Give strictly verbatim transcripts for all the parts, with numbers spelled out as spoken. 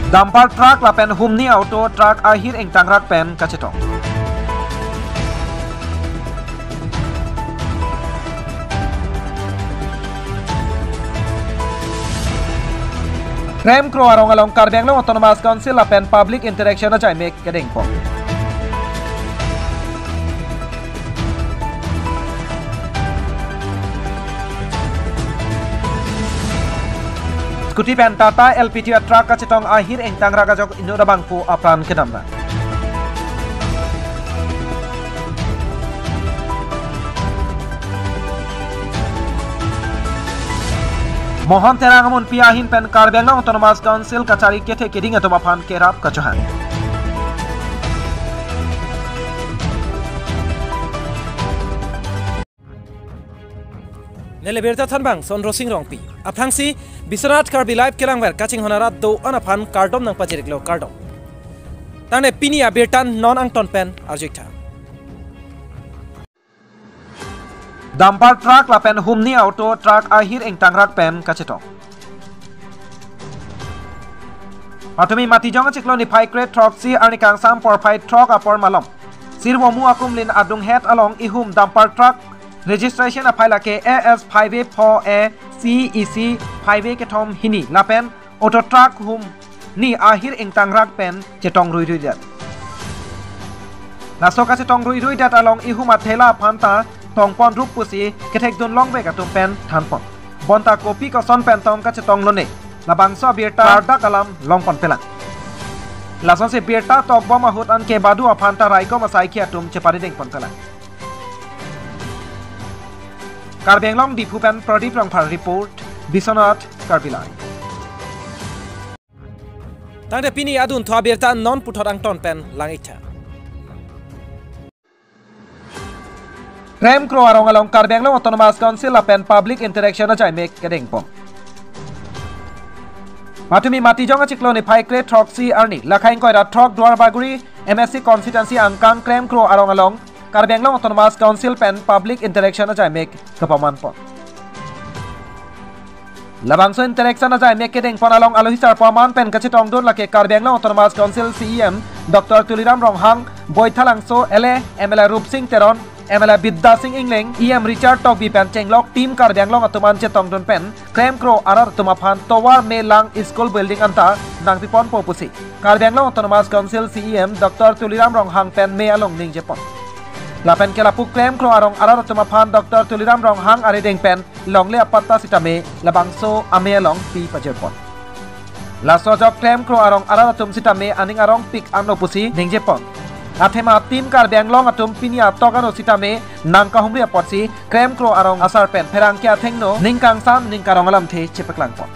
Dumper truck lapen humni auto truck ahir ingtangrak pen kachetong. Krem Kro arong along Karbi Anglong Autonomous Council lapen public interaction ajai mek kedengpon. Scooty pen Tata L P T truck kachetong ahir ingtangrak ajok inut abangphu apran kedamnang. Mohon Terang amunpi ahin pen Karbi Anglong Autonomous Council kachari kethe keding atum aphan kerap kachohang. Neli birta thanbang Sondro Sing Rongpi. Aphrangsi Biswanath Karbi Live kelangver kachinghon arat do-an aphan kardom nangpajiriklo, kardom. Tangte pini abirta non angton pen arjuitha. Dumper truck lapen humni auto truck ahir ingtangrak pen kachetong. Patumi Matijong achiklo niphai kre throksi arni kangsam porphai throk apor malom Sirvomu Akumlin adunghet along ihum dumper truck registration aphai lake A S five A four A C E C five A kethom hini lapen auto truck humni ahir ingtangrak pen chetong ruiruidet. Laso kachetong ruiruidet along ihum athela aphanta tongpon rup pusi kethekdun longvek atum pen thanpon. Bonta kopi koson pen tong kachetong lone, labangso abirta ardak alam longpon pelang. Lasonsi birta tokbom ahut anke badu aphanta raikom asaikhi atum cheparidengpon pelang. Karbi Anglong Diphu pen Pradip Rongphar report, Biswanath Karbi Live. Tangte pini adunthu abirta non puthot angton pen lang-iktha. Krem Kro arong along Karbi Anglong Autonomous Council lapen public interaction ajai mek kedengpon. Patumi Matijong achiklo niphai kre throksi arni lakhaing koira throk Duarbagori M A C constituency angkang Krem Kro arong along Karbi Anglong Autonomous Council pen public interaction ajai mek kepamanpon. Labangso interaction ajai mek kedengpon along alohi sarpo aman pen kachetongdun lake Karbi Anglong Autonomous Council C E M Doctor Tuliram Ronghang, Boithalangso L A M L A Rupsing Teron, M L A Bidya Sing Engleng, E M Richard Tokbi pen chenglok team Karbi Anglong atum an chetongdun pen Krem Kro arat atum aphan tovar me lang school building anta nangpiponpo pusi Karbi Anglong Autonomous Council C E M Doctor Tuliram Ronghang pen me along ningjepon. Lapen ke lapu Krem Kro arong arat atum aphan Doctor Tuliram Ronghang arideng pen longle apatta sitame labangso ame along pi pajirpon. Laso ajok Krem Kro arong arat atum sitame aning arongpik anlo pusi ningjepon. Athema team Karbi Anglong atum pini atok ano sitame nangkahumri apotsi Krem Kro arong asar pen pherangke athengno ning kangsan ning karong alamthe chepaklangpon.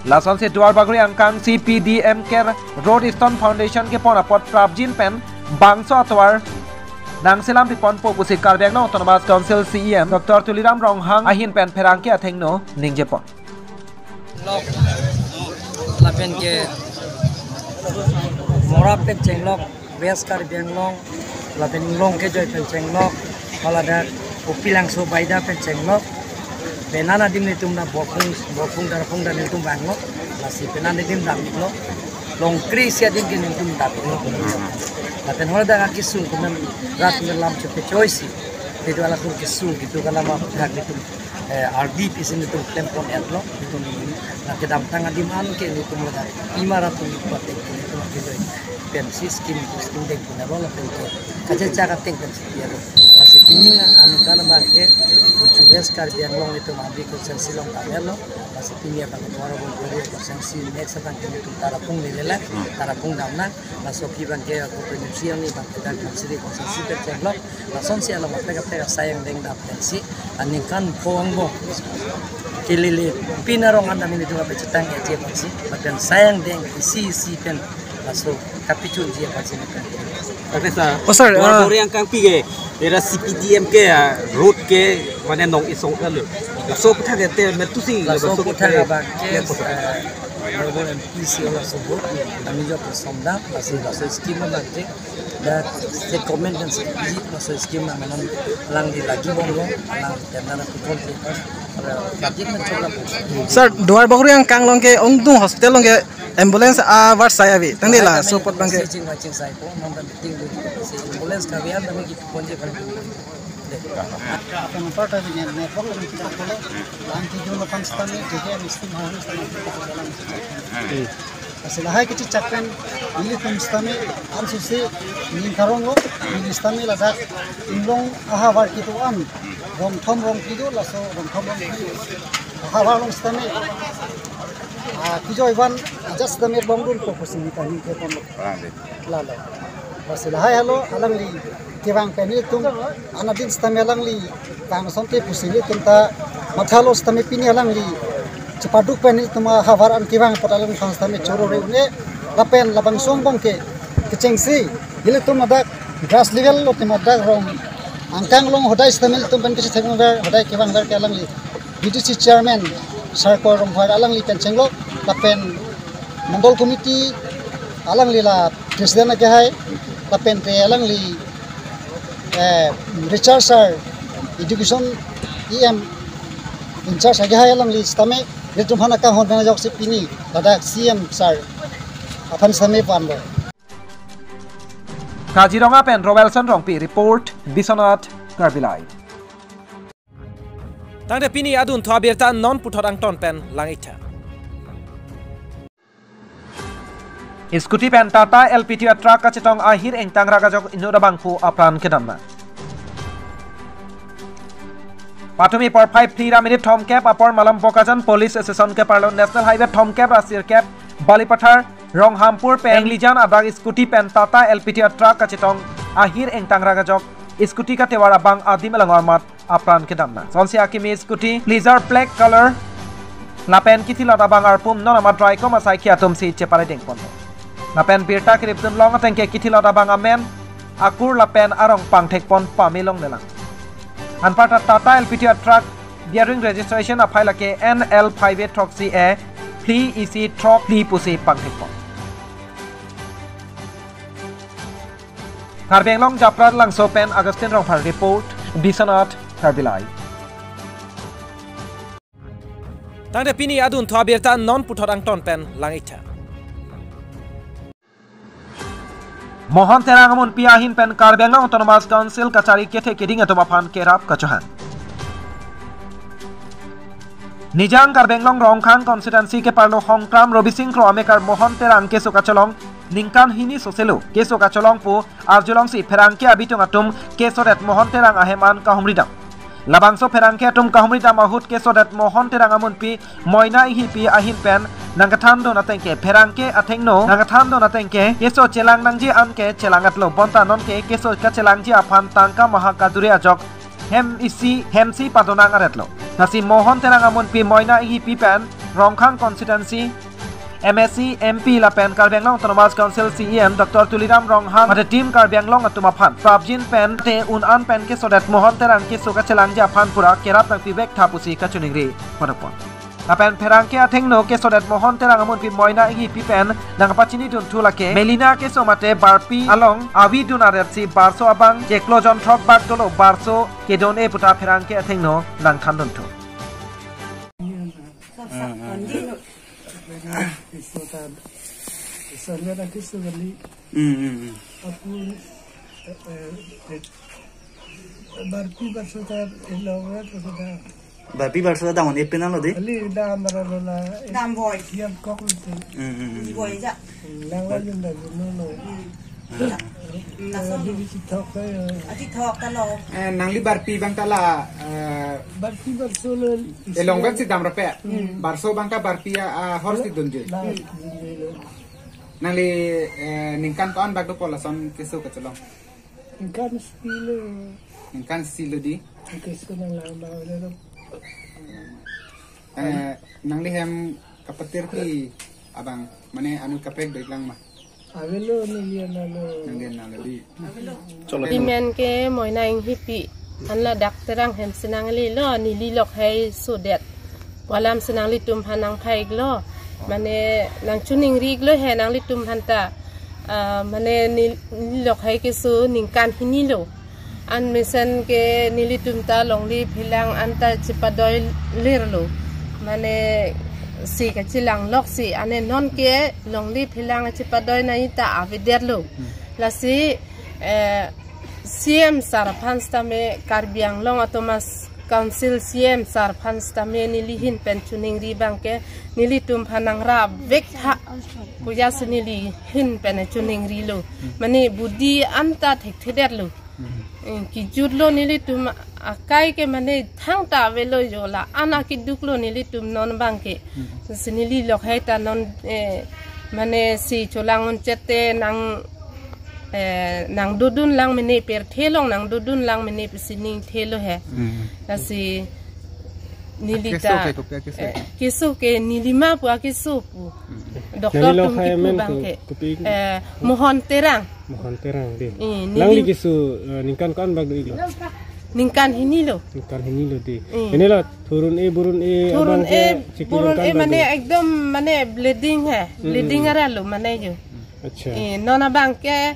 Lasonsi Duarbagori angkang C P D M K Road Stone Foundation kepon apot prapjin pen bangso atovar nangselampiponpo pusi Karbi Anglong Autonomous Council C E M Doctor Tuliram Ronghang ahin pen pherangke athengno ningjepon. Lok, lapen ke Mora pen chenglok, West Karbi Anglong, lapen Longkejoi pen chenglok, haladak Upilangso Baida pen chenglok, penan adim netum na Borpung, Borpung Darpung dan netum banglok, lasi penan adim dam iklo, Longkri si adim ke netum dam iklo. Lapen haladak akesung kemen rat melam chepe choisi, itu ala kesung, itu kalau mau hak netum eh, ardi pisi netum klempon etlo, netum na kedamtang adim an ke netum ladak pima rat atum patek netum ke pensi scheme, scheme dengpon etlo lapen ke kachechak ateng pensi pi etlo. Lasi pining aningkan abang ke uchu West Karbi Anglong netum abri constituency along dam etlo. Lasi pini abang ke Duarbagori constituency next abang ke netum Tarapung nilai, Tarapung damnang. Laso aphi abang ke ako pensi ang ni abang ke dak constituency constituency pen chenglok. Lasonsi along apek apek asai angdeng dam pensi aningkan pho angbong kelele pin arong an dam netum apechetang eje pensi, lapen sai angdeng isi isi pen laso kapichunji pensi netum. Oke, sir. Oh, sir, Duar uh, Bori angkang pi ke, era C P D M K, ah, road ke, mane nong isong kan lo. Laso aphuthak ke te metusi, laso laso aphuthak ke abang ke, ya, aphuthak. Eh, Honorable M P si laso vote, kami jo personda, lasi laso scheme abang ke, da state government dan state laso scheme na manan lang di lagi bom lo, lang tender na tukon di pas, kalau budget na chokla po. Sir, Duarbagori angkang along ke, ongdung hospital along ke, Ambulance avar sai ave. Tangte laso apot abangke. Sijin waching sai po, non dan ting lu. Si ambulance kave an kami ki ponje kami. Apa nampak tadi ni, network kami tidak boleh. Lang tujuh lapan setengah, jadi yang mesti mau setengah. Lasi lahai kechechak pen, nelitum setame, ansusi, ning karong lo, neli setame ladak, inglong ahavar kedo-an, rong thom rong phli do, laso rong thom rong phli do. Ahavar along setame, ah, kejoi van, ajat setame longdunpo pusi neli ta ning kepon lo. Lalo. Lasi lahai halo, alangli kevang pen nelitum, anadin setame alangli vang asonte pusi nelitum ta mathalo setame pini alangli chepaduk pen nelitum ahavar an kevang apot alang vang setame choro re un-e lapen labangso angbong ke kechengsi nelitum ladak grass level lo tema dak rong angkang along hodai setame nelitum pen kechethek ladak hodai kevang dak ke alangli B D C chairman Sarkoi Rongphar alangli pen chenglo lapen Mandal committee alangli la president akehai lapen te alangli eh, Richard sir, education E M in charge akehai alangli setame, nelitum aphan akanghon pen ajoksi pini, ladak C M sir aphan setame vanlo. Kaziranga pen Roelson Rongpi report, Biswanath Karbi Live. Tangte pini adunthu abirta non puthot angton pen lang-iktha. Scooty pen Tata L P T a truck kachetong ahir ingtang rak ajok inut abangphu apran kedamna. Patumi porphai phli ra minute thomkep apor malom Bokajan police station keparlo National Highway thomkep ra sirkep Balipathar Ronghampur pen Englijan adak scooty pen Tata L P T a truck kachetong ahir ingtang rak ajok scooty katevar abang adim along armat apran kedamna. Sonsi akimi scooty Pleasure black color lapen kithilot abang arpum non amat raikom asaikhi atumsi chepare dengponlo. Lapen birta keripdun long atengke kithilot abang amen akur lapen arong pangthekpon pame longlelang. Anparta Tata L P T a truck bearing registration aphai lake N L five eight throksi A phli isi throk phli pusi pangthekpon. Karbi Anglong Japra Langso pen Augustine Rongphar report, Biswanath Karbi Live. Tangte pini adunthu abirta non puthot angton pen lang-iktha. Mohon Terang amunpi ahin pen Karbi Anglong Autonomous Council kachari kethe keding atum aphan kerap kachohang. Nijang Karbi Anglong Rongkhang constituency keparlo Hongkram Robising Kro amekar Mohon Terang keso kacholong ningkan hini soselo keso kacholong pu arjulongsi pherangke abitung atum kesodet Mohon Terang ahem an kahumridam. Labangso pherangke atum kahumridam ahut kesodet Mohon Terang amunpi Moina Inghipi ahin pen nangkethandun atengke pherangke athengno nangkethandun atengke keso chelang nangji anke chelang-etlo bonta nonke keso kachelangji aphan tangka maha kaduri ajok hem isi hemsi padonang aretlo. Lasi Mohon Terang amunpi Moina Inghipi pen Rongkhang constituency M A C, M P lapen Karbi Anglong Autonomous Council C E M Doctor Tuliram Ronghang mate Team Karbi Anglong atum aphan prapjin pen te un an pen kesodet Mohon Terang keso kachelangji aphan pura kerap nangpivek tha pusi kachiningri padopon. Lapen pherangke athengno kesodet Mohon Terang amunpi Moina Inghipi pen nangpachinidunthu lake Melina keso mate Barpi along avi dun aretsi barso abang chiklo jon throk bak dolo barso kedon-e puta pherangke athengno nangthandunthu. Keso ta, keso nya ta keso kali. Hmm, hmm, hmm. Aku, eh, eh, eh, Barpi barso ta, eh, lo, eh, barso ta. Barpi barso ta dam-un-e penang lo de? Kali dam bara lo la, eh, dam boi. Yang kok lo tu. Hmm, hmm, hmm. Boi ja. Lang lang yun da yun lo. Hmm. Nang di chithok ka ya. Ati thok ta lo. Eh, nangli Barpi abang ta la, eh, Barpi barso lo. Eh, longvek si dam rape. Hmm. Barso abang ta Barpi a, a, hor si dunji. La, hmm. Nangli, eh, ningkan ko-an bak dopo lason keso kacholong? Ningkan silo. Ningkan silo di? Keso nang lang lang lo. Eh, nangli hem kapatirpi abang, mane anu kaprek doiklang ma? Avelo neli analo. Nangli analo di. Cholo. Pimen ke Moina Inghipi. An ladak Terang hem si nanglelo, neli lokhei sodet. Pu alam si nanglitum aphan nangphai-iklo. Mane nangchiningri-iklo he nanglitum aphan ta. Ah, mane nel-, neli lokhei keso ningkan hini lo. An mesen ke nelitum ta longle phelang an ta chepadoi lir lo. Mane si kachelang lok si ane non ke longle phelang achipadoi nangji ta avedetlo. Lasi, eh, C M sir aphan sitame, Karbi Anglong Autonomous Council C M sir aphan sitame neli ahin pen choningri abang ke nelitum aphan nangra vek tha pu jasi neli ahin pen choningrilo. Mane budi anta thekthedetlo. Eh, kejutlo nelitum akai ke mane thangta avelo jo, la-an akeduklo nelitum non abang ke. Si neli lok hai ta non, eh, mane si cholang un chete nang, eh, nangdodun lang mene pirthe along nangdodun lang mene pisi ningthelo he. Lasi neli ta, akeso ke kopi akeso? Eh, keso ke nelima pu akeso pu. Doctor neli lok atum hai kipu amen abang ke, ke. Kopi? Eh, Mohon Terang. Mohon Terang dei. Eh, neli. Nangli keso, eh, ningkan ko-an bak dolo? Ningkan hinilo. Ningkan hinilo dei. Eh. Ene la thurun-e burun-e thurun abang ke e, chiklo burun-e ningkan bak mane dolo? Ekdom mane bleeding he. Bleeding aralo mane jo. Acha. Eh, non abang ke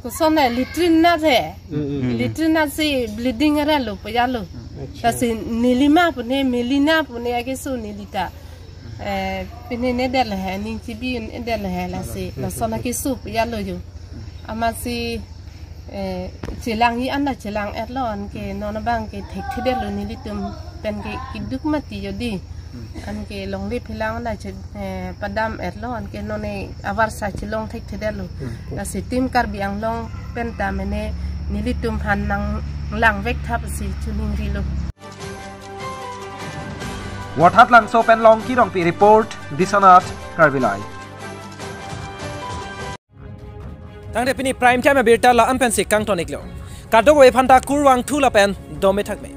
koson he, latrine nat he. Latrine nat si bleeding aralo pajalo. Acha. Lasi nelima pune, melina pune akeso neli ta, eh, pinedetlo he, ning chibi-edetlo he, lasi lason akeso pajalo jo. Amatsi, eh, chelangji anta chelang-etlo, anke non abang ke thekthedetlo nelitum pen ke keduk mati jo dei. Anke longle phelang anta che, eh, padam-etlo, anke non e avarsa chelong thekthedetlo. Lasi Team Karbi Anglong pen ta mene nelitum aphan nanglang vek tha pusi choningrilo. Vothatlangso pen Longki Rongpi report, Biswanath Karbi Live. Tangte pini Prime Time abirta la-an pensi kangton-iklo. Kadokave aphanta kurvangthu lapen dome thakme.